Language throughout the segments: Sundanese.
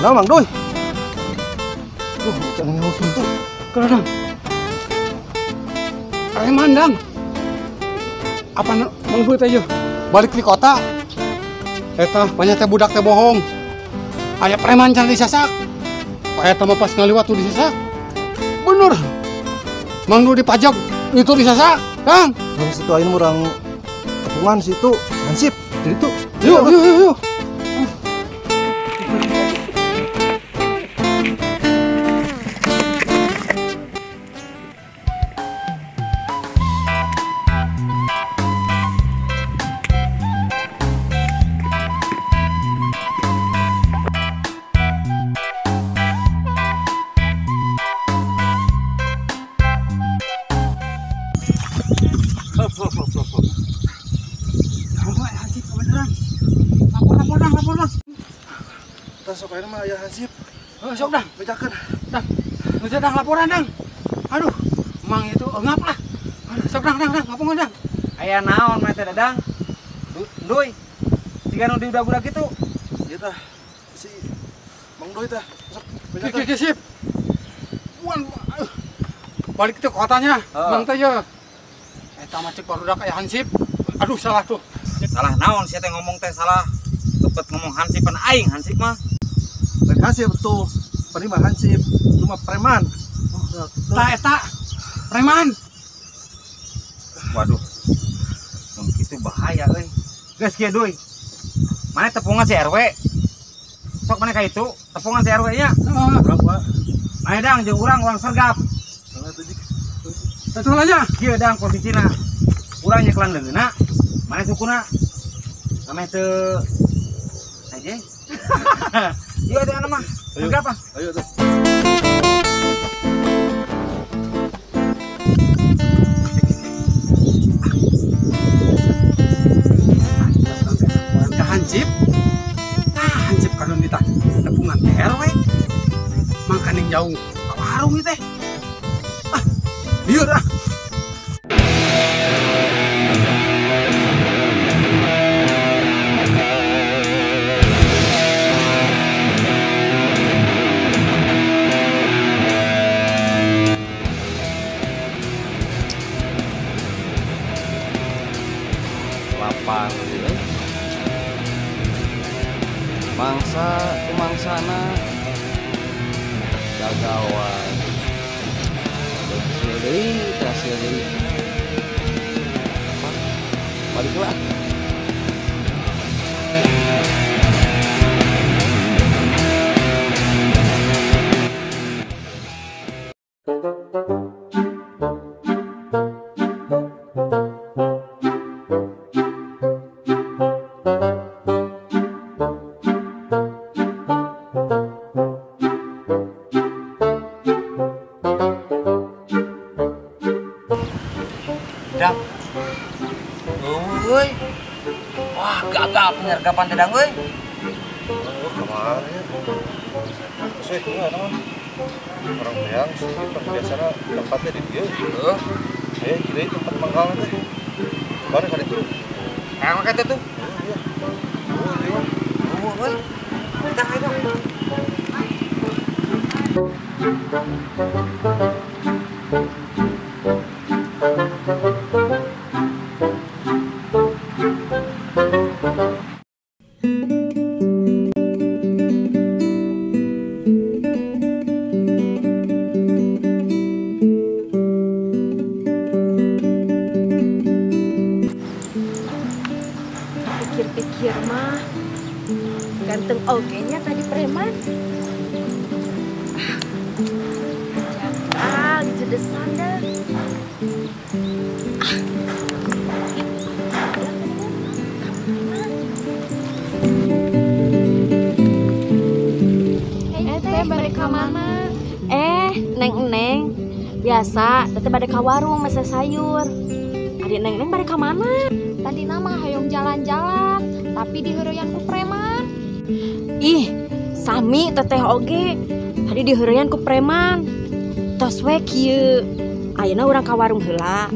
Nah, Mang Doi. Duh, jangan nyawa gitu. Kenapa? Preman, Dang. Apa Mang Doi teh yeuh? Balik di kota. Eta banyak teh budak teh bohong. Aya preman can disasak. Eta mah pas ngaliwat tuh disasak. Bener. Mang Doi dipajak itu disasak, Dang. Bang situ ayeuna urang tepungan situ, hansip. Jadi tuh. Yuk, yuk, yuk, yuk. Sok ayeuna mah aya hansip. Heuh, sok Dang, bejakeun. Dang. Geus Dang laporan Dang. Aduh, Mang itu eungap lah. Aduh, sok Dang, Dang, Dang, ngapungan Dang. Aya naon mah teh Dadang? Duy. Siga nu diudag-udag kitu. Ieu tah si Mang Doi tah. Sok bejakeun. Oke, sip. Buan balik ke kotanya, Mang teh ye. Eta mah cek barudak aya hansip. Aduh, salah tuh. Salah naon sia teh ngomong teh salah. Tepet ngomong hansip pan aing hansip mah. Lain hansip tuh, penerima hansip, cuma preman. Oh, ta eta preman. Waduh. Mun kitu bahaya euy. Geus kieu Duy. Mana tepungan si RW? Sok mana ka itu? Tepungan si RW nya. Heeh. Urang wa. Mane Dang jeung urang urang sergap. Heeh tuh jik. Betul aja. Kieu Dang posisina. Urang nyekelan leungeunna, mane sukuna. Ameh teu aja. Yuk atuh anak mah. Sergap ah. Ayo tuh. Ke hansip. Nah, hansip kadon ditah tepungan RW. Mangkaning jauh ka warung ieu teh. Ah, lieur ah. Lapang gitu. Mangsa kemangsana gagawan. Hasil deui, hasil deui. Apa? Balik lah. Dang. Euy. Wah, gagal penyergapan teh Dang euy. Oh, kemana ya? Sesuai kumaha naon? Orang beang sih biasana tempatnya di dieu. Heeh. Aya kieu tempat mangkalna teh. Mana ka ditu? Hayang make teh tuh. Iya. Oh, ieu mah. Oh, euy. Kita hayu Dang. Pikir-pikir mah ganteng oge nya tadi preman. Ah, dicedesan dah. Teh bade ka mana? Neng-neng. Biasa, teteh bade ka warung mesen sayur. Adik neng-neng bade ka mana? Tadi nama hayong jalan-jalan, tapi diheureyan ku preman. Ih, sami teteh oge. Tadi diheureyan ku preman. Tos we kieu. Ayeuna urang ka warung heula.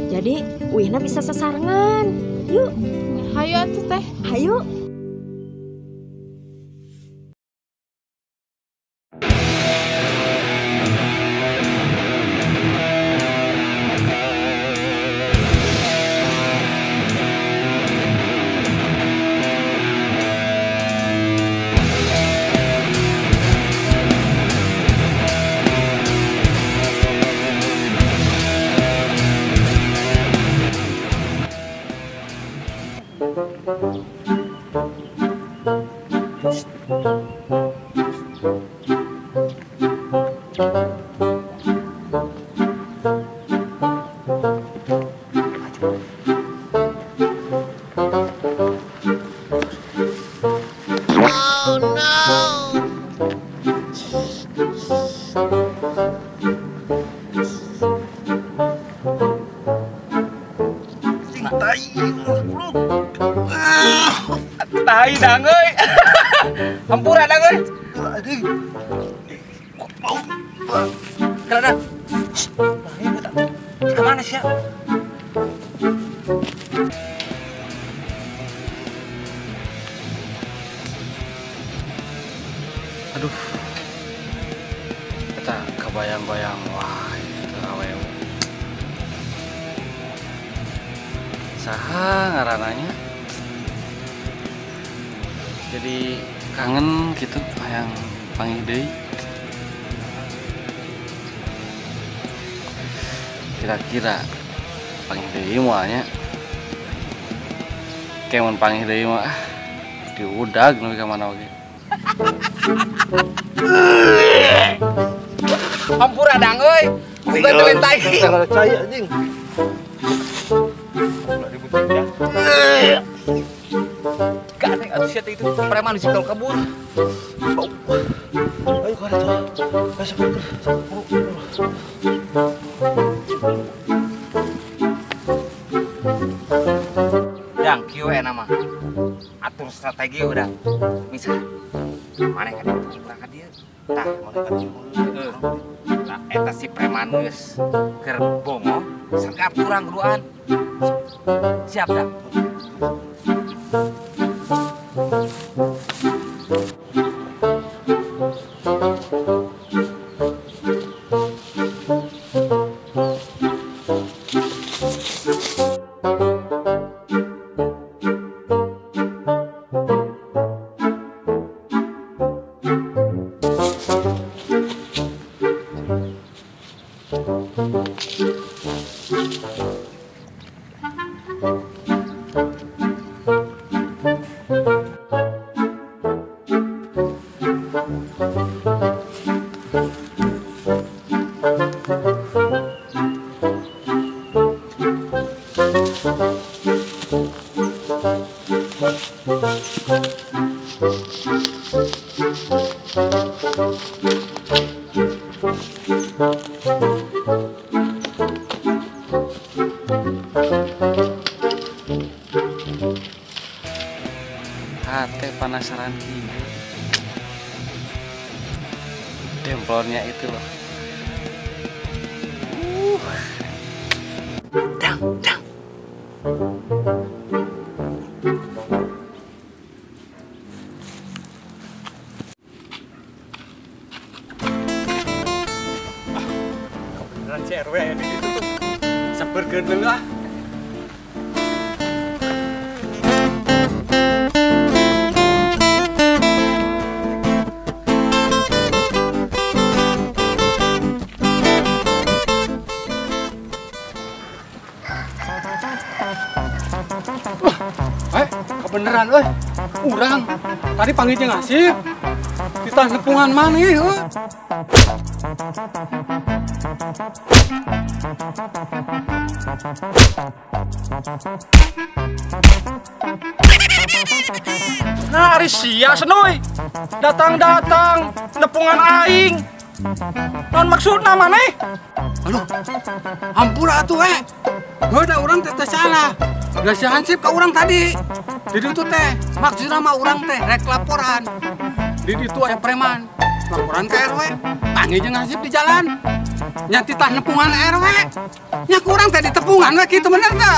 Jadi uihna bisa sasarengan. Yuk. Hayu atuh teh. Hayu. Tai dang euy. Hampura dang euy. Anjing. Kelana. Kemana sih ya? Aduh. Kita kebayang-bayang wah itu awewe. Saha ngarananya? Jadi kangen gitu hayang panggih deui. Kira-kira panggih deui moal nya. Ke mun panggih deui mah diudag nepi ka mana oge. Hampura dang euy. Bukan teu tai. Cai anjing. Gak ada atuh sia itu preman di situ kabur. Ayo ka ditu. Ayo Dang kieu we nama. Atur strategi udah. Misal maneh ka ditu urang ka dieu. Tah maneh ka dieu. Tah eta si preman geus keur bongo sangkap urang duaan. Siap dah. Hate penasaran gini. Demplonnya itu loh. Dang, dang. Kebeneran si RW di situ tuh. Samperkeun dulu ah. Kebeneran euy, urang tadi panggil jeung Asip di tanah nepungan maneh euy. Nah, ari sia senoy. Datang-datang nepungan aing. Non maksudna maneh? Aduh, hampura atuh eh. Heuh da urang teh salah. Da si Hansip ka urang tadi. Di ditu teh maksudna mah urang teh rek laporan. Di ditu aya preman. Laporan ke RW. Panggil jeung Hansip di jalan. Nya titah nepungan RW. Nya ku urang teh ditepungan we kitu bener teu?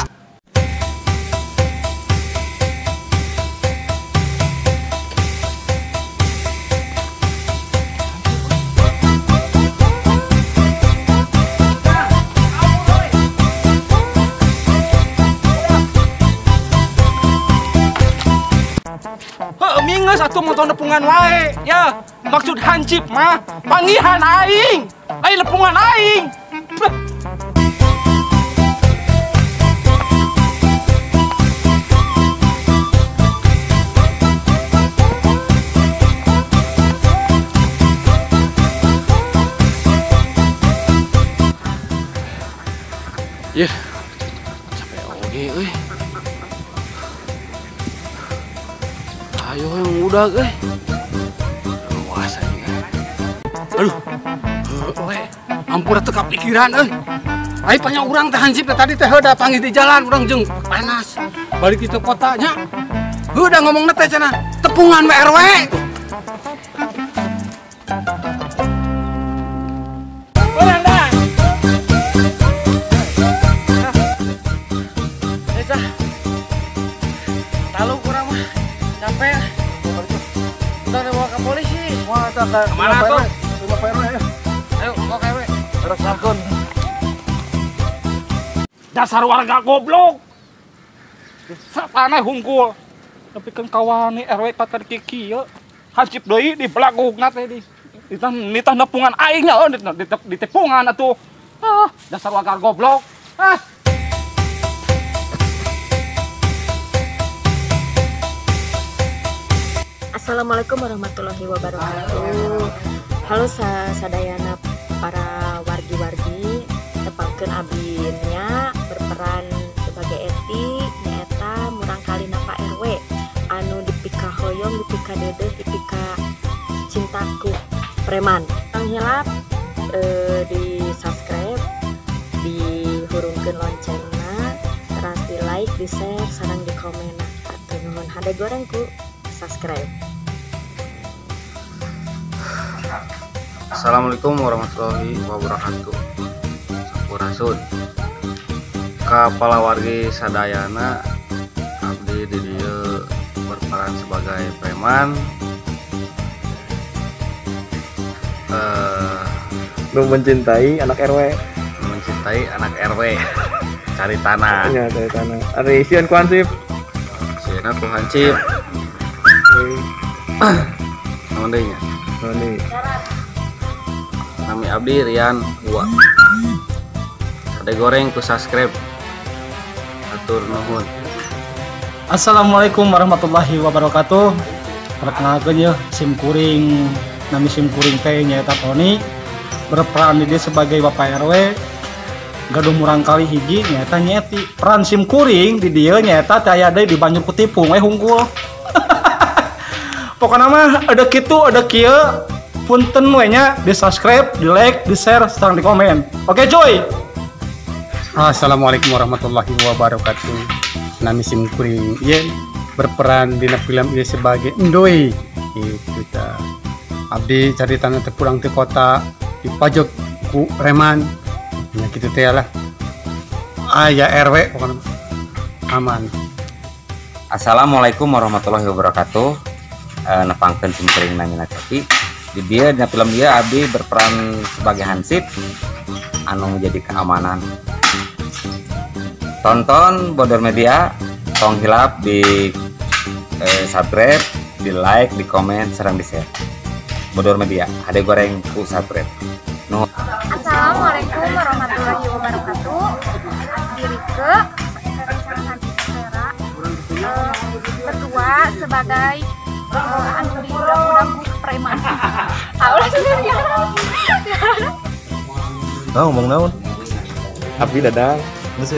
Mingus atuh motor nepungan wae ya. Maksud hansip mah panggihan aing, aing nepungan aing. Ayo yang udah euy. Luas aing. Aduh. Heuh, ampura teu kapikiran euy. Ai panya urang teh hansip teh tadi teh heuda panggih di jalan urang jeung panas. Balik itu kotanya. Heuda ngomongna teh cenah tepungan we RW. Kemana tuh? Rumah Pak RW ya. Ayo, bawa ke RW. Terus sangkun. Dasar warga goblok. Sataneh hungkul. Nepikeun kawani RW patar kiki ye. Hansip deui di belagugna teh di. Nitah nepungan aing nya di tepungan atuh. Ah, dasar warga goblok. Ah. Assalamualaikum warahmatullahi wabarakatuh. Halo sadayana para wargi-wargi, tepangkeun abdi nya berperan sebagai Eti nyaeta murangkalina Pak RW anu dipikahoyong, dipikadeudeuh, dipika cintaku preman. Tong hilap di subscribe, dihurungkeun loncengna, teras di like, di share, sareng di komen. Atuh nuhun hade goreng ku subscribe. Assalamualaikum warahmatullahi wabarakatuh. Sampurasun. Kepala wargi sadayana, abdi di dieu berperan sebagai preman. Lu mencintai anak RW. Mencintai anak RW. Cari tanah. Iya, cari tanah. Ada isian ku hansip. Sieuna ku hansip. Naon deui nya? Naon deui? Nami abdi Rian Gua. Sade goreng ku subscribe. Atur nuhun. Assalamualaikum warahmatullahi wabarakatuh. Perkenalkeun yeuh sim kuring, nami sim kuring teh nyaeta Tony, berperan di dieu sebagai Bapak RW. Gaduh murangkali hiji nyaeta Nyeti. Peran sim kuring di dieu nyaeta teh aya deui di banjur ku tipung we hungkul. Pokokna mah ada kitu ada kieu, punten we nya di subscribe, di like, di share, sareng di komen. Oke cuy. Assalamualaikum warahmatullahi wabarakatuh. Nami sim kuring ieu berperan dina film ieu sebagai Endoy. Itu ta. Abdi caritana teh pulang ti kota dipajok ku preman. Nya kitu teh lah. Aya RW pokokna aman. Assalamualaikum warahmatullahi wabarakatuh. Nepangkeun sim kuring namina Coki. Di dieu dina film ieu abdi berperan sebagai hansip anu menjadi keamanan. Tonton Bodor Media, tong hilap di subscribe, di like, di komen, sareng di share. Bodor Media, hade goreng ku subscribe. Nuhun. Assalamualaikum warahmatullahi wabarakatuh. Abdi Rike berdua sebagai anu di budak-budak preman. Tahu lah sebenarnya. Nah, ngomong naon? Abdi Dadang. Geus.